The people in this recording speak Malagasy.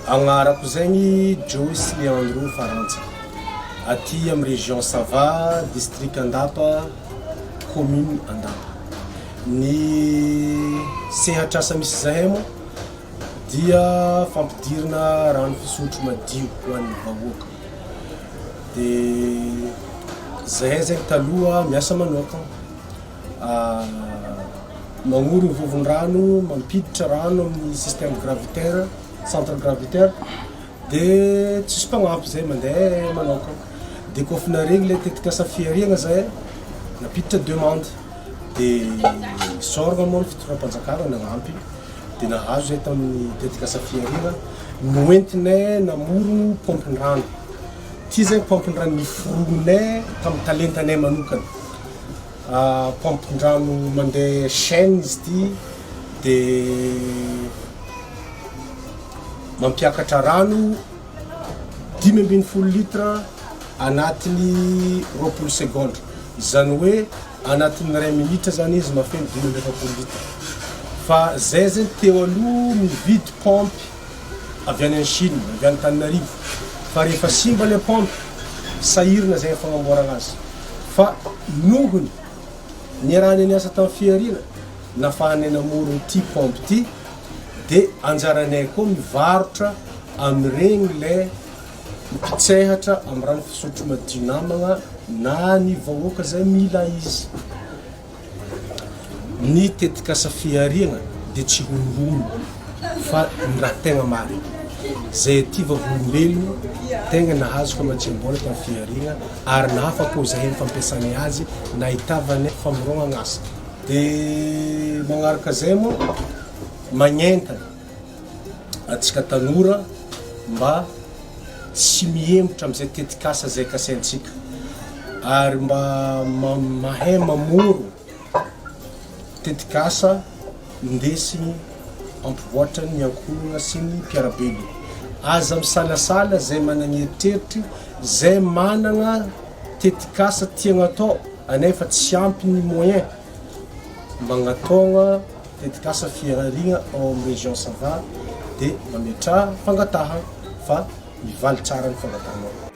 Agnarako zegny Joyce Leandro Farantsa, aty amy région Sava, district Andapa, commune Andapa. Ny sehatr'asa misy zahay moa dia fampidirana rano fisotro madio ho an'ny vahoaka, de zahay zegny taloha miasa manôkana, magnorigny vovon-drano, mampiditra rano amin'ny système gravitaire, centre gravitaire de tsisy mpagnampy zay mandeha manôkana, de kôfa naregny le tetikasa fihariagna zahay nampiditra demande de isaoragna moa ny fitondram-panjakana nagnampy de nahazo zay tamin'ny tetikasa fihariagna noentinay namorogno paompin-drano, ty zegny paompin-drano niforoninay tamin'ny talentanay manokana. Paompin-drano mandeha chaine izy ity de mampiakatra rano 15 litre anatin'ny 20 segondra, izany hoe anatin'ny iray minitra zany izy mahafeno 45 litre, fa zay zegny teo aloha mividy paompy avy any Chine, avy any Antananarivo, fa rehefa simba le paompy sahirana zay fagnamboarana azy, fa nohony niarahany niasa tamin'ny fihariana nafahanay namorony ty paompy ty, de anjaranay koa mivarotra amin'iregny le mpitsehatra amy rano fisotro madio namagna na ny vahoaka zay mila izy. Ny tetikasa fihariagna de tsy honohono fa ny raha tegna marigny. Zay aty vavolombelogno tegna nahazo famatsiam-bola tamin'ny fihariagna ary nahafa-po zahay ny fampiasanay azy nahitavanay famorognana asa. De magnaraka zay moa magnentana antsika tanora mba tsy mihemotra amizay tetikasa zay kasaintsika ary mba mahay mamoro tetikasa indesigny ampivoatra ny ankohonana sy ny mpiara-belogno. Aza misalasala zay managna eritreritry, zay managna tetikasa tiagna atao anefa tsy ampy ny moyen, magnataogna tetikasa fihariagna ao amy région Sava de mametraha fangatahana fa mivaly tsara ny fangatahanao.